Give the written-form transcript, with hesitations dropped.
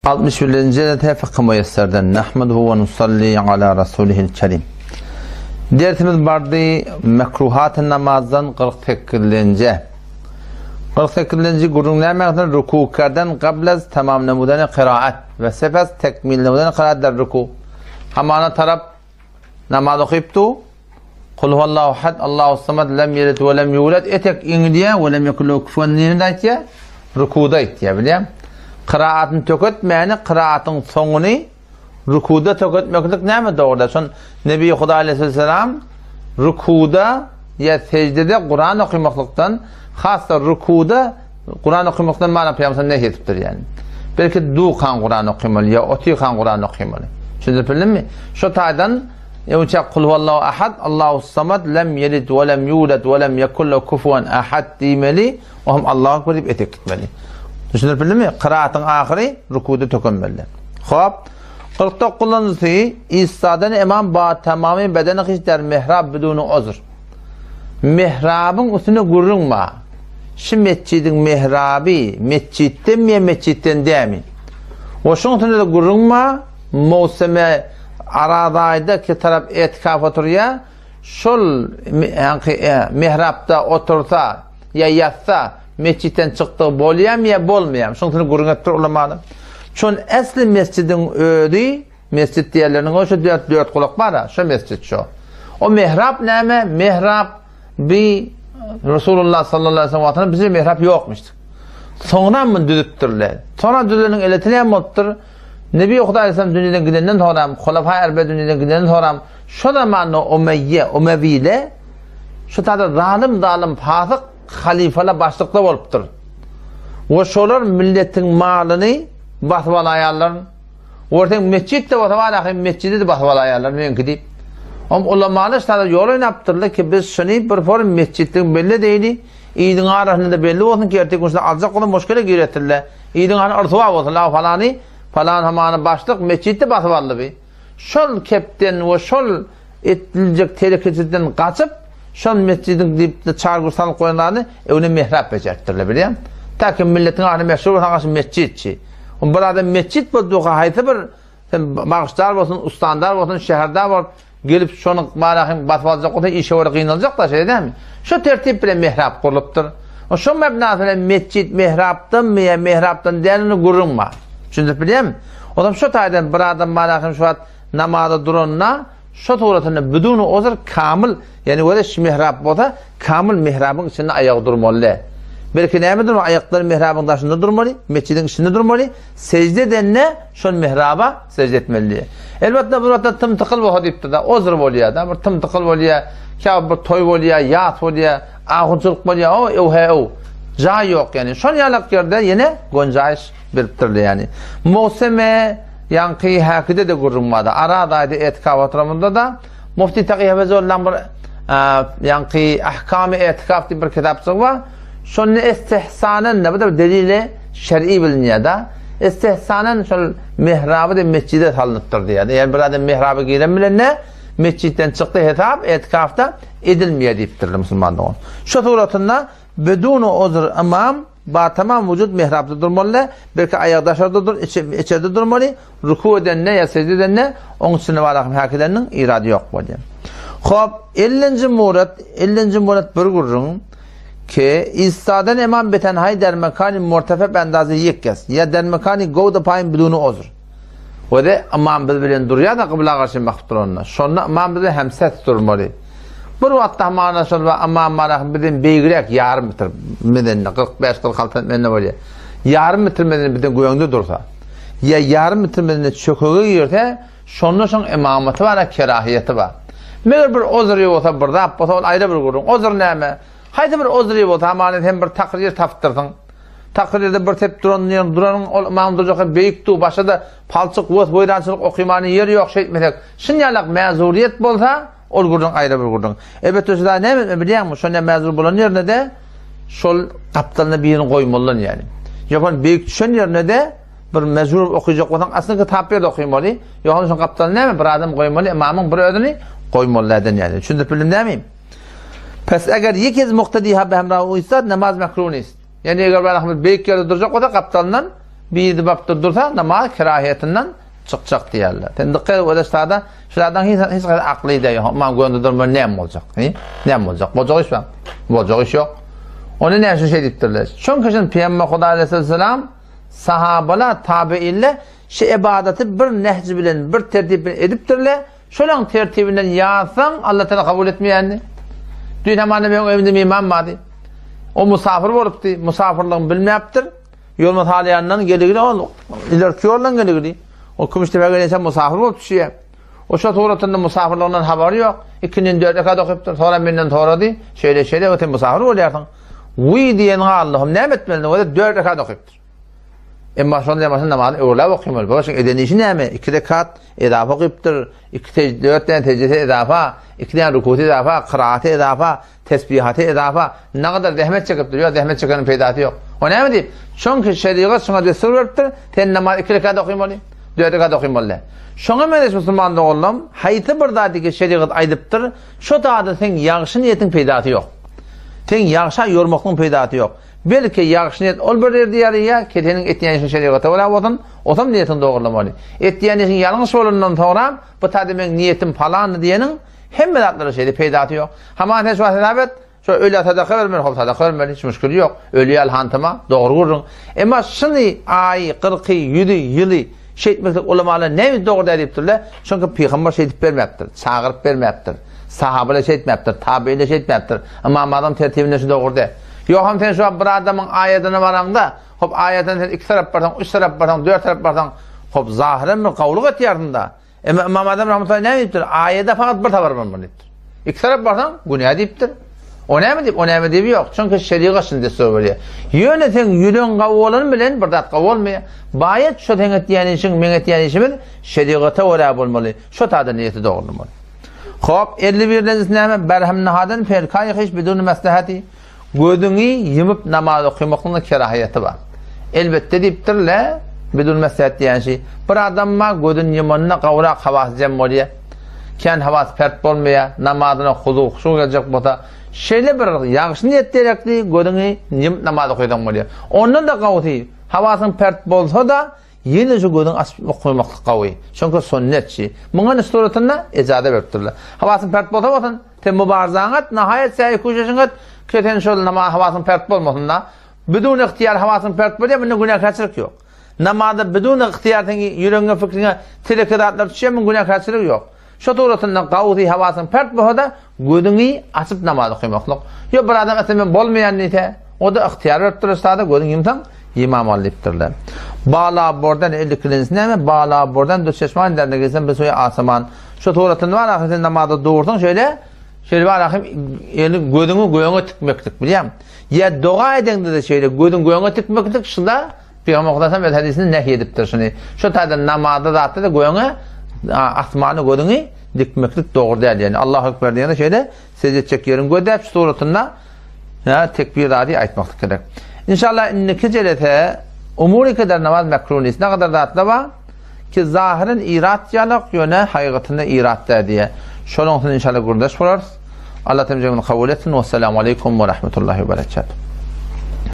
61-nji Tefik Müýesserden Nahmeduhu we nusalli ala rasulihil kerim. Dersimiz bardy mekruhat namazdan 48-nji. 48-nji gürrüň näme ruku kerden gablaz tamam namudani kiraat we sepes tekmil namudani kiraat der ruku. Hamana tarap namaz okypdy. Kul huwallahu ahad, Allahu samad, lem yelid we lem yulad etek iňilýär we lem yekun lehu kufuwan nirede aýtýar? Rukuda aýtýar, bilýän. Kyraatyny töketmäni, kyraatyň soňuny rukuda töketmeklik näme dogry? Şon Nebi Huda aleyhisselam rukuda ýa sejdede Kuran okamaklykdan, has-da rukuda Kuran okamakdan mana Pygamber näh edipdir ýani. Belki dukan Kuran okamaly ýa otykan Kuran okamaly. Düşündirip bildimmi? Şo taýdan Öňçä Kul huwallahu ahad, Allahus samad, lem yelid we lem yulad we lem yekun lehu kufuwan ahad diýmeli, o hem Allahu ekber diýip etek gitmeli. Düşündirip bildimmi? Kyraatyň ahyry rukuda tökenmeli. Hop. 49-njysy Isadan imam ba tamamy bedeni hiç der mihrab biduni uzr. Mihrabyň üstüne gürrüň bar. Şu metjidiň mihraby metjitdenmi ýa metjitden dämi? We şoň üstünde-de gürrüň bar. Möwsüme Arazaýda ki tarap etikaf oturýar, şol ýaňky mihrapda otursa ýa ýatsa metjitden çykdygy bolýarmy ýa bolmaýarmy? Şoň üçin gürrüň etdir ulamalar. Çün esli mesjidiň özi, mesjit diýenleriniň o şu dört dört gulak bar-a, şo mesjit şo. O mihrap näme? Mihrap Bi Resulullah sallallahu aleyhi ve sellem wagtynda bizde mihrap ýokmyş. Soňra muny düzüpdirler. Soňra düzüleniň eleti näme bolupdyr? Nebi Huda aleyhisselam dünýeden gidenden soňra, Hulafa Erbe dünýeden gidenden soňra şo zamanda Umeýye, Umewile şu tada zalym zalym fasyk halyfalar başlykda bolupdyr. We şolar milletiň malyny basyp alaýarlar. Görseň metjit-de bolsa bar ahy metjidi-de basyp alaýarlar meňki diýip. Om ulamalar şada ýol oýnapdyrlar ki biz şuny bir form metjitligiň belli edeýli, iliň arasynda belli bolsun ki erteki gün şuny aljak bolsa muşkele giretirler. Iliň hany yrsuwa bolsun la falany falan hamany başlyk metjitde basyp aldy bi. Şol kepden we şol ediljek telekeçilikden gaçyp şol metjidiň diýip çargür salyp goýan zadyny öwne mihrap bejeripdirler bilýäň. Ta ki milletiň arasynda meşhur bolsa gaşy metjitçi. Bir adam metjit bolduka haýsy bir sen bagşdar bolsun, ustandar bolsun, şäherdar bolup gelip şony barahym basyp aljak bolsa işe görä gynaljak da şeýle dälmi? Şu tertip bilen mihrap gurlupdyr. Şo mebnasy bilen metjit mihrapdanmy ýa mihrapdan dälmi gürrüň bar. Düşündirip bilýärmi? O zaman şu taýdan bir adam barahym şu wagt namaza duranda Şo suratynda biduni uzr kamyl, ýagny wele şu mihrap bolsa, kamyl mihrabyň içinde aýagy durmaly däl. Belki näme durmaly? Aýaklary mihrabyň daşynda durmaly, metjidiň içinde durmaly, sejde edende şol mihraba sejde etmeli. Elbetde bu wagtda tym-tykyl bolsa diýipdir-de, uzr bolýar-da, bir tym-tykyl bolýar, käbir bir toý bolýar, ýas bolýar, ahunçylyk bolýar, o ew-he-ew. Jaý ýok ýagny. Şol ýalak ýerde ýene gonjaýyş beripdirler ýagny. Möwsüme Ýaňky häkide-de gürrüň bardy. Araz aýda etikaf oturamyzda-da, Mufti Taky Hefezollaň bir ýaňky Ahkamy etikaf diýip bir kitapjygy bar. Şonda istihsanen, bu da delili şer'i bilinýär-de. Istihsanen şol mihraby-da mesjide salnypdyr diýýär. Ýagny bir adam mihraba giren bilende mesjitden çykdy hesap etikafda edilmeýär diýipdirler musulman dogan. Şu suratynda bedunu uzr ymam Ba tamam wujud mihrapda durmaly, belki aýagy daşarda dur, içerde durmaly, ruku edende ýa sejde edende oň içinde bar ahym häkideniniň irady ýok bolýar. Hop, 50-nji murat, 50-nji murat bir gürrüň ki istaden imam betenhaý der mekani murtefe bendazy ýek kes, ýa der mekani gowda paýyn biduni ozr. We-de ymam biz bilen durýar-da kybla garşy bakyp duranda. Şonda ymam bize hem ses durmaly. Bir wagtda hamana şol wagt ymam Marahym bizden beýigräk ýarym metr medende, 45-46 mende bolýar. Ýarym metr medende bizden göňde dursa, ýa ýarym metr medende çökege girse, şonda şoň ymamaty bar, kerahiýeti bar. Meger bir ozry bolsa, bir zat bolsa, ol aýry bir gürrüň. Ozr näme? Haýsy bir ozry bolsa, hamana sen bir takyr ýer tapypdyrsyň. Takyr ýerde bir sep duran diýen duranyň ol ymam durjak hem beýik du, başa-da palçyk, wes, weýrançylyk okymany ýer ýok şeýtmesek. Şunýalak mäzuriýet bolsa, ol gürrüň aýry bir gürrüň. Elbetde şu zady näme etmeli bilýäňmi? Şonda mäzur bolan ýerine-de şol gapdalynda birini goýmalydan ýaly. Ýok ol beýik düşen ýerine-de bir mejbur okyjak bolsaň, aslynda kitap ýerde okymaly. Ýok şoň gapdalynda näme bir adam goýmaly, ymamyň bir özüni goýmaly däden ýaly. Düşündirip bildim dämi? Pes eger ýek ez muktediha be hemra uýsa namaz mekruh nist. Ýani eger bir adam beýik ýerde durjak bolsa gapdalyndan Birisi baryp dursa, namaz kerahiýetinden çykjak diýerler. Sen dikkat et, öyle sada, şu zadyň hiç hiç haýsy akly da ýok. Man gönde durma näme boljak? He? Näme boljak? Boljak iş bar. Boljak iş ýok. Ony näme üçin şeý diýipdirler? Çünki şun Pygamber Hudaý aleyhisselam sahabalar, tabiinler şu ibadaty bir nehji bilen, bir tertip bilen edipdirler. Şolaň tertibinden ýazsaň, Allah Taala kabul etmeýändi. Düýn hem ana meň öýümde miman bardy. O musafir bolupdy, musafirligyny bilmäpdir. Ýolma salýandan geligini ol ilerki ýoldan geligini. O Kümüşdepä gelençä musafir bolup düşýär. O şo suratynda musafirlygyndan habary ýok. Ikinden dört rekat okypdyr. Soňra menden sorady. Şeýle şeýle sen musafir bolýarsyň. Wiý diýen Allahym näme etmeli? O dört rekat okypdyr. Emma şonda ýamaşy namazyny öwrüläp okymaly. Bu şoň eden işi näme? Iki rekat edafa okypdyr. Iki sejde, dört däne sejdesi edafa, iki däne rukusy edafa, kyraaty edafa, Tesbihaty edafa nagadar zähmet çekipdir, ýok zähmet çekeniň peýdasy ýok. O näme diýip? Çünki şerigat şuňa destur beripdir, sen namaz iki rekat okymaly, dört rekat okymaly däl. Şoňa meňzeş musulman doganlarym, haýsy bir zady ki şerigat aýdypdyr, şo zada seň ýagşy niýetiň peýdasy ýok. Seň ýagşa ýormaklygyň peýdasy ýok. Belki ýagşy niýet ol bir ýerde ýaraýar, ki seniň etýän işiň şerigata görä bolsun, osam niýetiňi dogrulamaly. Etýän işiň ýalňyş bolandan soňra, bu zada meň niýetim palandy diýeniň, Hemme zatlara şeýle peýdasy ýok. Haman sen şu wagt hesap et, şo ölä sadaka bermeli, hop sadaka bermeli, hiç müşgili ýok. Öli ýaly hantama, dogry gürrüň. Emma şuny aýy, kyrky, ýüzi, ýyly şeýtmeklik ulamalar näme dogry däl diýipdirler? Çünki pygamber şeýdip bermäpdir, çagyryp bermäpdir. Sahabalar şeýtmäpdir, tabeýinler şeýtmäpdir. Ymam Azam tertibinde şu dogry däl. Ýogsam sen şu wagt bir adamyň aýadyna baraňda, hop aýadyna sen iki tarap barsaň, üç tarap barsaň, dört tarap barsaň, hop zahyran bir gowulyk etýärsiň-da. Emma Ymam Azam rahmetullahi näme diýipdir? Aýada fakat bir sabar bolmaly diýipdir. Iki tarap barsaň günä diýipdir. O näme diýip, o näme diýip ýok. Çünki şerigat şuny destur berýär. Ýöne seň ýüregiň gawy bolany bilen bir zat gawy bolmaýar. Baýat şo seň etýän işiň, meň etýän işimiz şerigata görä bolmaly. Şo taýda niýeti dogrulamaly. Hop, 51-lenjisi näme? Berhem nahadan perkaý hiç bidun maslahati. Gözüňi ýumup namaz okamaklygyň kerahiýeti bar. Elbetde diýipdir-le, bidun meslehet diýen şi. Bir adam bar, gözüni ýumanda gowrak hawasy jem bolýar. Kän hawasy pert bolmaýar, namazyna huzu-huşu geljek bolsa, şeýle bir ýagşy niýet gerekli, gözüňi ýumup namaz okaýsaň bolýar. Ondan-da gowusy, hawasyň pert bolsa-da, Ýene şu gözüňi açyp okamaklyk gawy. Çünki sünnet şi. Muňa nüs suratynda ejaza beripdirler. Hawasyň pert bolsa bolsun, sen mubarzaňy et, nahaýat säýi kuşuşyňy et, ki sen şol namaz hawasyň pert bolmasyn-da. Bidun ygtyýar hawasyň pert bolýar, munda günäkärçilik ýok. Namazda bidun ygtyýar seň ýüregiňe, fikriňe teleke zatlar düşýär, muň günäkärçiligi ýok. Şo suratynda gawsy hawasyň pert bolsa-da, gözüňi açyp namaz okamaklyk. Ýok, bir adam aýtsa men bolmaýan diýse, o-da ygtyýar beripdir ustada, gözüňi ýumsaň, ymam ol diýipdirler. Bala bordan 52-nji näme? Bala bordan du çeşman derine girsen bir suýa asaman. Şo suratynda bar ahyr sen namazda dursaň şeýle, şeýle bar ahyr eli gözüňi göňe tikmeklik bilýäň. Ýa doga edeňde-de şeýle gözüň göňe tikmeklik şuda Pygamber Hudaýam öz hadysynda nehy edipdir şuny. Şu taýdan namazda zatda-da göňe asmana gözüňi dikmeklik dogry däl. Ýani Allahu ekber diýende şeýle secde etjek ýeriň gözläp şu suratynda ýa tekbir zady aýtmaklyk gerek. Inşallah indiki jelese umury kadar namaz mekruh ne kadar zatlar bar ki zahyren irat ýalak ýöne haýgytynda irat däl diýe. Şonuň üçin inşallah gürleş bolarys. Allah temjegini kabul etsin. Wessalamu aleýkum we rahmetullahi we berekatuh.